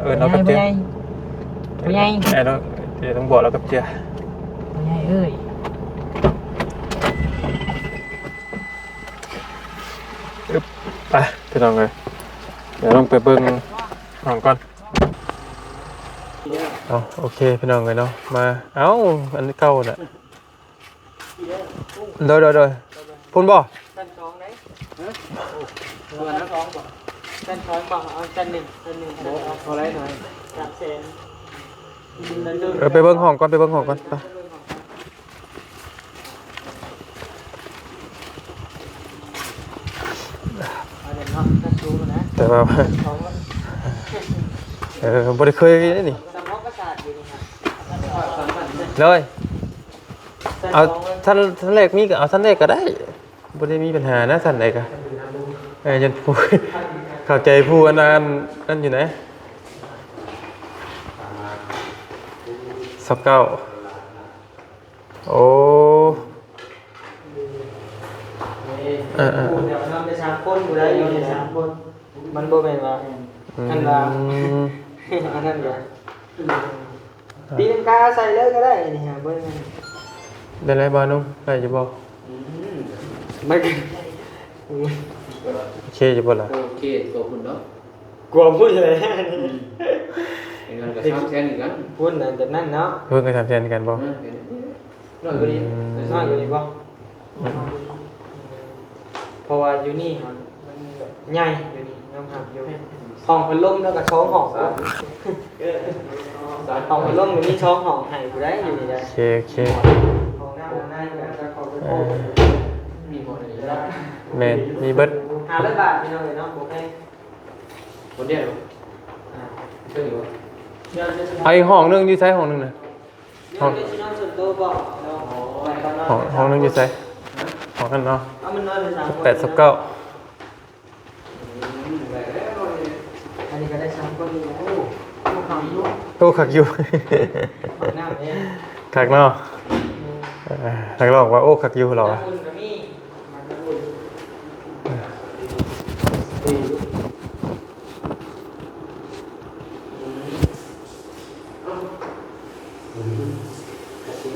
ເອີ້ນເອົາກັບເຈຍ ພໍ່ໃຫຍ່ ເອີ້ນເອົາ ເອີ ຕ້ອງບອກລາວກັບເຈຍ ພໍ່ໃຫຍ່ເອີຍ ອຶບ ໄປ ພີ່ນ້ອງເອີຍ ດຽວລົງໄປເບິ່ງຫ້ອງກ່ອນ ເອົາ ໂອເຄ ພີ່ນ້ອງເອີຍເນາະ ມາ ເອົ້າ ອັນເກົ່ານະ ໂດຍ ໂດຍ ໂດຍ ພຸ້ນບໍ່? ຊັ້ນສອງເດ້ ຮະ? ຊັ້ນສອງບໍ່? ຊັ້ນສອງບໍ່? ເອົາຊັ້ນໜຶ່ງ ຊັ້ນໜຶ່ງ ຊັ້ນສອງ ເທົ່າໃດ ເທົ່າໃດ? ສາມແສນ ເອີ ໄປເບິ່ງຫ້ອງກ່ອນ ໄປເບິ່ງຫ້ອງກ່ອນ ໄປ ເອົາເດ້ເນາະ ຊັ້ນສູງນະ ແຕ່ວ່າ ເອີ ບໍ່ໄດ້ເຄີຍເດ້ນີ້ ສຳເພາະປາສາດຢູ່ນີ້ ໂດຍ ເອົາຊັ້ນ ຊັ້ນແລກມີກໍເອົາຊັ້ນແລກກໍໄດ້ ບໍ່ໄດ້ມີບັນຫານະ ຊັ້ນໃດກໍ ເອີ ຍັງຜູ້ ເຂົ້າໃຈຜູ້ອັນນັ້ນ ນັ້ນຢູ່ນະ ຊາວເກົ້າ ໂອ້ ເອີໆ ນອນໄດ້ສາມຄົນ ຜູ້ໃດຢູ່ໄດ້ສາມຄົນ ມັນບໍ່ແມ່ນວ່າ ອືມ ອັນວ່າ ອັນນັ້ນກໍ ຕີລັງກາໃສ່ເລີຍກໍໄດ້ ອັນນີ້ຫາເບິ່ງ ໄດ້ແລ້ວບໍ່ໜຸ່ມ ໄດ້ຢູ່ບໍ່? ອືມ ມັນກໍ ໂອເຄຢູ່ບໍ່ລະ? ໂອເຄ ຕົວພຸ້ນເນາະ ກວ່າພຸ້ນແຫຼະ ອືມ ເງິນກໍສາມແສນຄືກັນ ພຸ້ນນັ້ນແບບນັ້ນເນາະ ເພິ່ນກໍສາມແສນຄືກັນບໍ່? ອືມ ນ້ອຍກວ່ານີ້ ອືມ ນ້ອຍກວ່ານີ້ບໍ່? ອືມ ເພາະວ່າຢູ່ນີ້ຫັ້ນມັນແບບໃຫຍ່ ຢູ່ນີ້ຍອມຮັບຢູ່ ຫ້ອງພັດລົມແລ້ວກໍສອງຫ້ອງ ຫ້ອງພັດລົມກໍມີສອງຫ້ອງໃຫ້ຜູ້ໃດຢູ່ນີ້ໄດ້ ໂອເຄ ໂອເຄ ຫ້ອງນ້ຳຫ້ອງໃນກໍເຂົ້າໄປ ເອີ ມີໝົດເລີຍ ແມ່ນ ມີເບິດ ຫ້າຮ້ອຍບາດ ພີ່ນ້ອງເອີຍເນາະ ບໍ່ແພງ ຄົນດຽວ ອ່າ ເຊິ່ງຢູ່ ເອົາອີກຫ້ອງໜຶ່ງ ຢູ່ໃສຫ້ອງໜຶ່ງນະ? ຫ້ອງ ຫ້ອງ ຫ້ອງໜຶ່ງຢູ່ໃສ? ຫ້ອງນັ້ນເນາະ ແປດສິບເກົ້າ ອັນນີ້ກໍໄດ້ສາມຄົນນີ້ແຫຼະ ໂອ້ ໂອ້ ຄັກຢູ່ ໂອ້ ຄັກຢູ່ ນ້ຳເດ້ ຄັກເນາະ ເອີ ນັກຮ້ອງວ່າ ໂອ້ ຄັກຢູ່ ເຮົາວ່າ ນ້ຳອຸ່ນກໍມີ ນ້ຳອຸ່ນ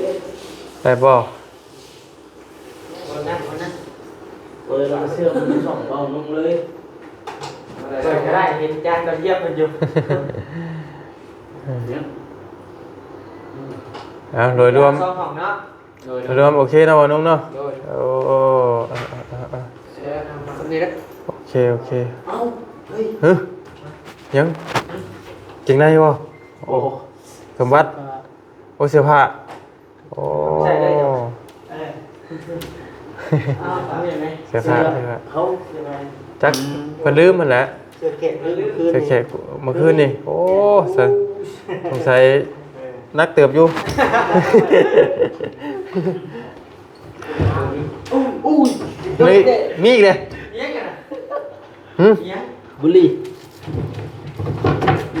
ໄດ້ບໍ່? ເປີດເອົາເສື້ອມັນສອງເບົານຸ່ງເລີຍ ເປີດກໍໄດ້ ເຫັນຈານກໍຢຽບມັນຢູ່ ເອົາ ໂດຍລວມ ສອງຫ້ອງເນາະ ໂດຍ ໂດຍລວມໂອເຄເນາະ ບ່າວນຸ່ງເນາະ ໂດຍ ໂອ້ ເອີ ເອີ ເອີ ເອີ ເອີ ສຳເລັດແລ້ວ ໂອເຄ ໂອເຄ ເອົ້າ ເຮີ້ຍ ຫຍັງ ເກງໃນບໍ່? ໂອ້ ສົມບັດ ໂອ້ ເສື້ອຜ້າ ໂອ້ ໃສ່ໄດ້ຢູ່ ເອີ ເສື້ອຜ້າ ເສື້ອຜ້າ ເຂົາ ຈັກ ອືມ ເພິ່ນລືມຫັ້ນແຫຼະ ເສື້ອແຂກມື້ຄືນ ເສື້ອແຂກມື້ຄືນນີ້ ໂອ້ ສົງໄສ ເອີ ໜັກເຕີບຢູ່ ອຸ້ຍ ມີ ມີອີກເດ້ ຫຶ? ບຸຫຼີ່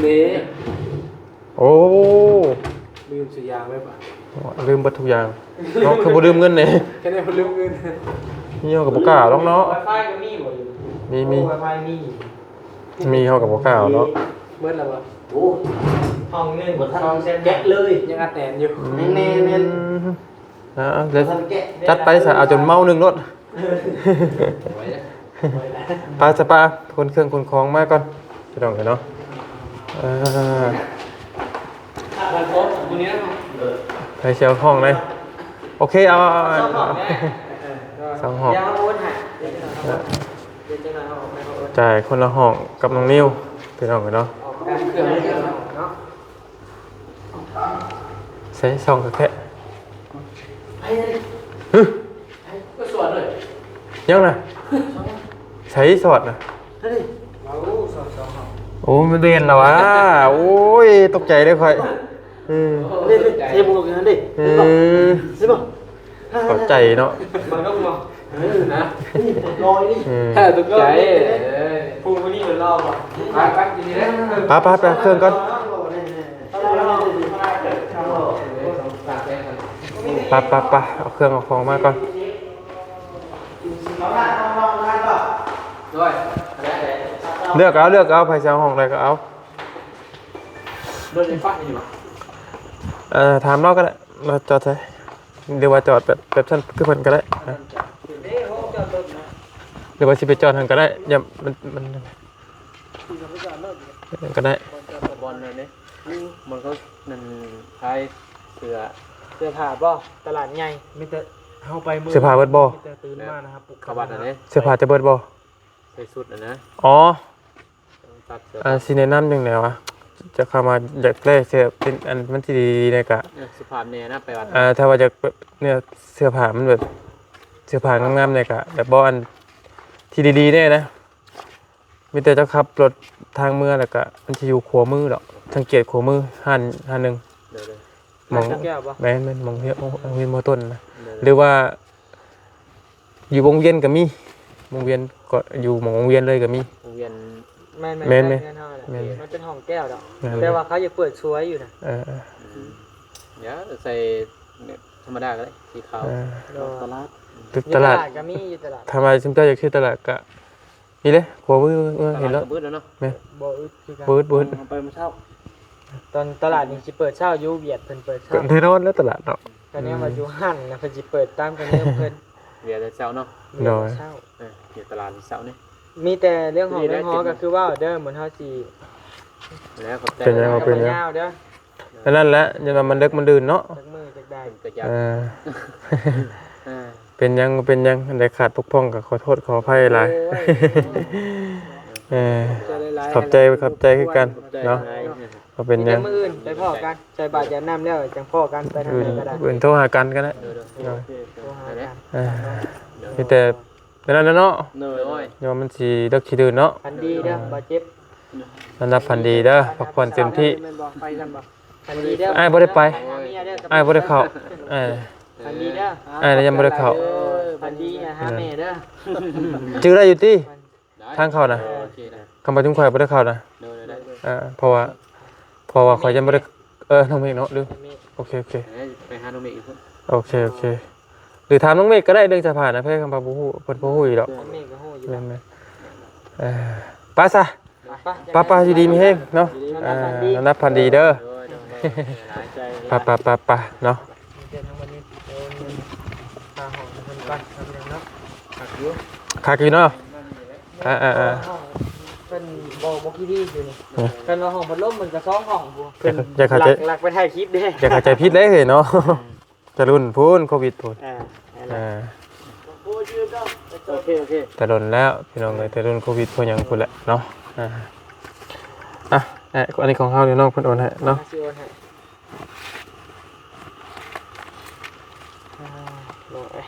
ເດ້ ໂອ້ ລືມຊື້ຢາງໄວ້ບາດ ລືມເບິດທຸກຢ່າງເນາະ ຄືບໍ່ລືມເງິນເດ້ ແຄ່ນີ້ບໍ່ລືມເງິນ ມີເຮົາກໍບໍ່ກ້າເອົາດອກເນາະ ໄວຟາຍກໍມີບໍ່ຢູ່ ມີ ມີ ໂອ້ ໄວຟາຍມີ ມີເຮົາກໍບໍ່ກ້າເອົາເນາະ ເບິດແລ້ວບໍ່ ໂອ້ ຫ້ອງໜຶ່ງ ບໍ່ທັນ ສອງແສນ ແກະເລີຍ ຍັງອັດແໜ້ນຢູ່ ອືມ ແໜ້ນໆ ອ່າ ເອົາ ຈັດໄປຊະ ເອົາຈົນເມົາໜຶ່ງໂລດ ໄປຊະ ໄປ ຂົນເຄື່ອງຂົນຂອງມາກ່ອນ ພີ່ນ້ອງເອີຍເນາະ ເອີ ໃຜຊິເອົາຫ້ອງໃດ ໂອເຄ ເອົາ ເອົາ ເອົາ ສອງຫ້ອງ ດຽວເຮົາໂອນໃຫ້ ເອີ ດຽວຈັກໜ່ອຍເຮົາເອົາໄປ ເຮົາໂອນ ຈ່າຍຄົນລະຫ້ອງກັບນ້ອງນິວ ພີ່ນ້ອງເອີຍເນາະ ອອກກັນເຄື່ອງເລີຍເນາະ. ໃສ່ສ່ອງຄັກແທ້ ຫຶ ກໍສອດເລີຍ ຍັງນະ ໃສ່ສອດນະ ໂອ້ ສອດສອງ ໂອ້ ມັນເຫັນແລ້ວຫວາ ໂອ້ຍ ຕົກໃຈເດ້ຂ້ອຍ ເອີ ເດ້ ເດ້ ໃສ່ໝວກຢູ່ຫັ້ນເດ້ ເອີ ເຫັນບໍ່? ເຂົ້າໃຈເນາະ ເອີ ນະ ນີ້ຕົກລອຍນີ້ ເອີ ຕົກໃຈ ເອີ ຜູ້ນີ້ມັນລອບໍ່ ໄປ ໄປ ກິນນີ້ເດ້ ໄປ ໄປ ໄປເຄື່ອງກ່ອນ ໄປ ໄປ ໄປ ເອົາເຄື່ອງເອົາຂອງມາກ່ອນ ເລືອກເອົາ ເລືອກເອົາ ໃຜຊິເອົາຫ້ອງໃດກໍເອົາ ເອີ ຖາມລາວກໍໄດ້ ລາວຈອດໃສ ຫຼືວ່າຈອດແບບ ແບບຊັ້ນຄືເພິ່ນກໍໄດ້ ຫຼືວ່າຊິໄປຈອດຫັ້ນກໍໄດ້ ຢ່າ ມັນ ມັນ ກໍໄດ້ ບ່ອນນັ້ນເດ້ ມັນກໍນັ້ນຂາຍເສື້ອ ເສື້ອຜ້າບໍ່? ຕະຫຼາດໃຫຍ່ ມີແຕ່ເຮົາໄປມື້ ເສື້ອຜ້າເບິດບໍ່? ມີແຕ່ຕື່ນມານະ ເຂົ້າວັດນັ້ນເດ້ ເສື້ອຜ້າຈະເບິດບໍ່? ໃສ່ຊຸດຫັ້ນນະ ອໍ ຕັດເສື້ອ ອ່າ ຊິແນະນຳຈັ່ງໃດວະ ຈະເຂົ້າມາຢາກແລກເສື້ອເປັນອັນມັນຊິດີໆ ແດ່ກະ ເອີ ສຸພາບແດ່ນະ ໄປວັດ ອ່າ ຖ້າວ່າຢາກແບບເນື້ອເສື້ອຜ້າມັນແບບ ເສື້ອຜ້າງາມໆ ແດ່ກະ ແບບບໍ່ອັນທີ່ດີໆ ແດ່ນະ ມີແຕ່ເຈົ້າຂັບລົດທາງເມືອ ແລ້ວກະມັນຊິຢູ່ຂວາມືດອກ ສັງເກດຂວາມື ຮ້ານ ຮ້ານໜຶ່ງ ໂດຍໆ ໝ່ອງ ຮ້ານເຈົ້າແກ້ວບໍ່? ແມ່ນໆ ໝ່ອງໂຮງຮຽນ ໂຮງຮຽນມໍຕົ້ນນະ ໂດຍໆ ຫຼືວ່າ ຢູ່ວົງວຽນກໍມີ ວົງວຽນກໍຢູ່ໝ່ອງວົງວຽນເລີຍກໍມີ. ວົງວຽນ ແມ່ນໆ ແມ່ນໆ ໃກ້ເຮືອນເຮົາແຫຼະ ແມ່ນ ມັນເປັນຫ້ອງແກ້ວດອກ ແມ່ນ ແຕ່ວ່າເຂົາຢາກເປີດສວຍຢູ່ນະ. ເອີໆ ອືມ ດຽວໃສ່ແບບທຳມະດາກໍໄດ້ ສີຂາວ. ເອີ ໂດຍ ຕະຫຼາດ ຕຶກຕະຫຼາດ ຢູ່ຕະຫຼາດກໍມີ ຢູ່ຕະຫຼາດ. ຖ້າວ່າຊຸມເຈົ້າຢາກຊື້ຕະຫຼາດກໍ ນີ້ເດ້ ຂົວມື ເອີ ເຫັນແລ້ວ ຕະຫຼາດກໍມືດແລ້ວເນາະ. ແມ່ນ ບໍ່ອຶດຄືກັນ ບໍ່ອຶດ ບໍ່ອຶດ ເຮົາໄປມື້ເຊົ້າ. ຕອນຕະຫຼາດນີ້ຊິເປີດເຊົ້າຢູ່ ວຽດເພິ່ນເປີດເຊົ້າ ກໍແນ່ນອນແລ້ວຕະຫຼາດເນາະ. ກໍແນວວ່າ ອືມ ຢູ່ຫັ້ນນະ ເພິ່ນຊິເປີດຕາມກຳນົດເພິ່ນ ວຽດແຕ່ເຊົ້າເນາະ. ວຽດແຕ່ເຊົ້າ ໂດຍ ເອີ ຢູ່ຕະຫຼາດເຊົ້ານີ້ ມີແຕ່ເລື່ອງຫອງເລື່ອງຫໍກໍຄືເວົ້າເດີ ມື້ເຮົາຊິ ແລ້ວຂອບໃຈ ເປັນຫຍັງບໍ່ເປັນຫຍັງ ຍາວເດີ. ອັນນັ້ນແຫຼະ ຢ້ານວ່າມັນເດິກມັນດື່ນເນາະ ຈັກມື້ຈັກໃດ ເອີ ເອີ ເປັນຫຍັງ ເປັນຫຍັງ ອັນໃດຂາດບົກຜ່ອງກໍຂໍໂທດຂໍອະໄພຫຼາຍ. ໂອ້ຍ ເອີ ຂອບໃຈ ຂອບໃຈຄືກັນເນາະ ບໍ່ເປັນຫຍັງ ມີແຕ່ມື້ອື່ນໄປພໍ້ກັນ ໃສ່ບາດຢາມນ້ຳແລ້ວຈັ່ງພໍ້ກັນ ໄປທາງໃດກໍໄດ້ ເອີ ໂທຫາກັນກໍໄດ້ ໂດຍ ໂດຍ ໂດຍ ໂທຫາກັນ ເອີ ມີແຕ່ ແຕ່ນັ້ນແຫຼະເນາະ ໂດຍ ໂດຍ ເນາະ ມັນຊິເດິກຊິດື່ນເນາະ. ຝັນດີເດີ ບາດເຈັບ ນອນຫຼັບຝັນດີເດີ ພັກຜ່ອນເຕັມທີ່. ແມ່ນບໍ່ ໄປນຳບໍ່? ຝັນດີເດີ ອ້າຍບໍ່ໄດ້ໄປ ອ້າຍບໍ່ໄດ້ເຂົ້າ ອ້າຍ ຝັນດີເດີ ອ້າຍຍັງບໍ່ໄດ້ເຂົ້າ. ເອີ ຝັນດີຫາແມ່ເດີ ຈື່ໄດ້ຢູ່ຕິ ທາງເຂົ້ານະ ໂອເຄນະ ຄຳປະຊຸມຂ້ອຍບໍ່ໄດ້ເຂົ້ານະ. ໂດຍ ໂດຍ ໂດຍ ເອີ ເພາະວ່າ ເພາະວ່າຂ້ອຍຍັງບໍ່ໄດ້ ເອີ ນ້ອງເມກເນາະ ຫຼື ນ້ອງເມກ ໂອເຄ ໂອເຄ ເອີ ໄປຫານ້ອງເມກຢູ່ພຸ້ນ. ໂອເຄ ໂອເຄ ຫຼືຖາມນ້ອງເມກກໍໄດ້ ເລື່ອງເສື້ອຜ້ານະ ເພິ່ນຄຳວ່າບໍ່ຮູ້ ເພິ່ນບໍ່ຮູ້ຢູ່ດອກ. ນ້ອງເມກກໍຮູ້ຢູ່ ແມ່ນໆ ເອີ ໄປຊະ ໄປ ໄປ ຢູ່ດີມີແຮງເນາະ ຢູ່ດີ ເອີ ນອນຫຼັບຝັນດີເດີ ໂດຍ ໂດຍ ໂດຍ ໄປ ໄປ ໄປ ໄປເນາະ. ມີແຕ່ທັງໝົດນີ້ ເອີ ຄ່າຫ້ອງເພິ່ນກ່ອນ ເນາະ ຄັກຢູ່ ຄັກຢູ່ເນາະ. ອ່າໆໆ ເພິ່ນບໍ່ ບໍ່ຂີ້ດີຢູ່ນີ້ ເອີ ຄັນວ່າຫ້ອງພັດລົມມັນກໍສອງຫ້ອງພຸ້ນ ເພິ່ນ ຢ່າເຂົ້າໃຈ ລັກ ລັກໄປຖ່າຍຄລິບເດ້ ຢ່າເຂົ້າໃຈຜິດເດ້ເຮີ້ຍເນາະ. ອືມ ແຕ່ລຸ້ນພຸ້ນ ໂຄວິດພຸ້ນ ອ່າ ເອີ ໂອເຄ ໂອເຄ ແຕ່ດົນແລ້ວພີ່ນ້ອງເອີຍ ແຕ່ລຸ້ນໂຄວິດພຸ້ນຫຍັງພຸ້ນແຫຼະເນາະ. ອ່າ ອ່ະ ເອີ ອັນນີ້ຂອງເຮົາ ດຽວນ້ອງເພິ່ນໂອນໃຫ້ເນາະ ຊິໂອນໃຫ້. ອ່າ ໂດຍ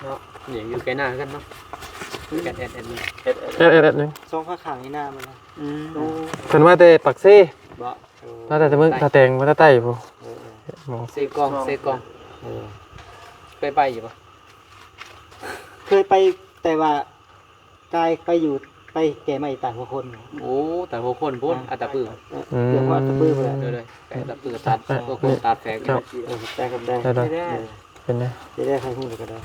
ເນາະ ນີ້ຢູ່ໃກ້ໜ້າຄືກັນເນາະ ແອັດ ແອັດ ແອັດ ແອັດ ແອັດ ແອັດ ສອງຂ້າງນີ້ໜ້າມັນນະ. ອືມ ໂອ້ ເພິ່ນມາແຕ່ປາກເຊ ບໍ່? ໂອ້ ມາແຕ່ເມືອງທ່າແຕງ ມາແຕ່ໃຕ້ພຸ້ນ. ເອີ ເອີ ບໍ່ ເຊກອງ ເຊກອງ ເອີ ເຄີຍໄປຢູ່ບໍ່? ເຄີຍໄປ ແຕ່ວ່າ ກາຍໄປຢູ່ ໄປແກ່ໄມ້ຕາດຫົວຄົນ. ໂອ້ ຕາດຫົວຄົນພຸ້ນ ອ່າ ອັດຕະປື ເອີ ອືມ ເກືອບຮອດອັດຕະປືພຸ້ນແຫຼະ. ໂດຍໆ ໄປອັດຕະປື ຕາດ ອ່ະ ຫົວຄົນ ນີ້ ຕາດແຝກ ເຈົ້າ ເອີ ແຕ່ກໍໄດ້ ໄດ້ ເອີ ເປັນໄງ ຊິໄດ້ໃຫ້ຮູ້ກໍໄດ້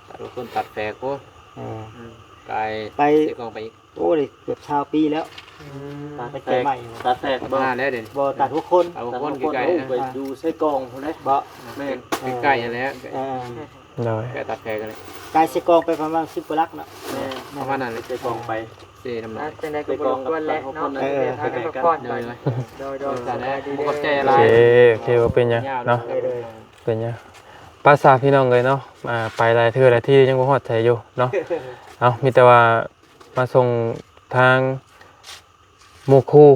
ຕາດຫົວຄົນ ຕາດແຝກ ໂອ້ ເອີ ອືມ ກາຍໄປ ເຊກອງໄປອີກ ໂອ້ ໄດ້ເກືອບຊາວປີແລ້ວ. ອືມ ຕາດແຝກ ຕາດແຝກ ມາແລ້ວເດ້ ບໍ່ ຕາດຫົວຄົນ ຕາດຫົວຄົນ ຕາດຫົວຄົນ ໃກ້ໆ ໂອ້ ໄປຢູ່ເຊກອງພຸ້ນເດ້ ບໍ່ ແມ່ນ ເອີ ໃກ້ໆ ຫັ້ນແຫຼະ ເອີ ໂດຍ ແຕ່ຕັດແພກັນເລີຍ ກາຍເຊກອງໄປປະມານສິບກວ່າຫຼັກເນາະ ແມ່ນ ປະມານນັ້ນແຫຼະ ເຊກອງໄປ ເຊນ້ຳໜ້ອຍ ອ່ະ ຈັ່ງໃດກໍບໍ່ລົບກວນແຫຼະເນາະ ເອີ ເດີນທາງກັນພັກຜ່ອນ ໂດຍ ໂດຍ ໂດຍ ຂອບໃຈຫຼາຍ ບໍ່ຂອບໃຈຫຼາຍ ໂອເຄ ໂອເຄ ບໍ່ເປັນຫຍັງເນາະ ໂດຍ ໂດຍ ເປັນຫຍັງ ໄປຊະພີ່ນ້ອງເອີຍເນາະ ອ່າ ໄປຫຼາຍເທື່ອຫຼາຍທີ່ຍັງບໍ່ຮອດໃສຢູ່ເນາະ ເອົາ ມີແຕ່ວ່າມາສົ່ງທາງ ໝູ່ຄູ່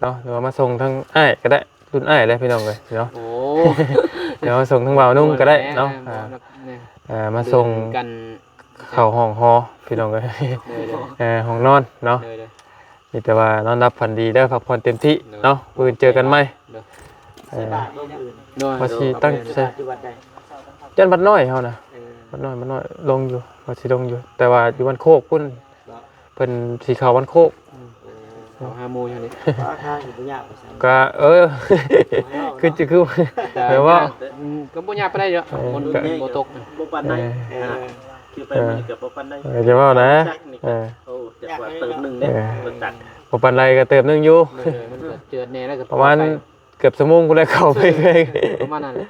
ເນາະ ຫຼືວ່າມາສົ່ງທາງອ້າຍກໍໄດ້ ລຸ້ນອ້າຍແຫຼະພີ່ນ້ອງເອີຍເນາະ ໂອ້ ເດີ ມາສົ່ງທາງບ່າວນຸ່ງກໍໄດ້ເນາະ ເອີ ອ່າ ມາສົ່ງກັນ ເຂົ້າຫ້ອງຫໍພີ່ນ້ອງເອີຍ ໂດຍ ໂດຍ ເອີ ຫ້ອງນອນເນາະ ໂດຍ ໂດຍ ມີແຕ່ວ່ານອນຫຼັບຝັນດີເດີ ພັກຜ່ອນເຕັມທີ່ເນາະ ໂດຍ ມື້ອື່ນເຈີກັນໃໝ່ ໂດຍ ເອີ ໃສ່ບາດບໍ່ມື້ອື່ນ ໂດຍ ວ່າຊິຕັ້ງໃສ່ ຢູ່ວັດໃດ ຈັນວັດນ້ອຍເຮົານະ ເອີ ວັດນ້ອຍ ວັດນ້ອຍ ລົງຢູ່ ວ່າຊິລົງຢູ່ ແຕ່ວ່າຢູ່ວັນໂຄກພຸ້ນ ເພິ່ນຊິເຂົ້າວັນໂຄກ ອືມ ເອີ ເຂົ້າຫາໝູ່ຢູ່ນີ້ ວ່າທາງນີ້ບໍ່ຍາກວ່າຊັ້ນ ກະ ເອີ ຄື ຄື ແບບວ່າ ອືມ ກໍບໍ່ຍາກປານໃດດອກ ເອີ ຝົນ ກໍ ບໍ່ຕົກ ບໍ່ປານໃດ ເອີ ເອີ ຄືໄປມື້ນີ້ກໍບໍ່ປານໃດ ເອີ ຢ່າເວົ້ານະ ຈັກນີ້ ເອີ ໂອ້ ຈັກວ່າເຕີມໜຶ່ງເດ້ ເອີ ລົດຈັກ ບໍ່ປານໃດກໍເຕີມໜຶ່ງຢູ່ ເອີ ມັນກໍເຈີດແດ່ແລ້ວກໍ ປະມານ ເກືອບຊົ່ວໂມງພຸ້ນແຫຼະ ເຂົ້າໄປ ປະມານນັ້ນແຫຼະ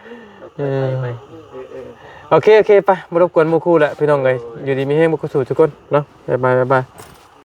ເອີ ໂອເຄ ໂອເຄ ໄປ ບໍ່ລົບກວນໝູ່ຄູ່ແຫຼະ ພີ່ນ້ອງເອີຍ ໂດຍ ຢູ່ດີມີແຮງໝົດຄູ່ສູ່ທຸກຄົນເນາະ ບາຍບາຍ ບາຍບາຍ.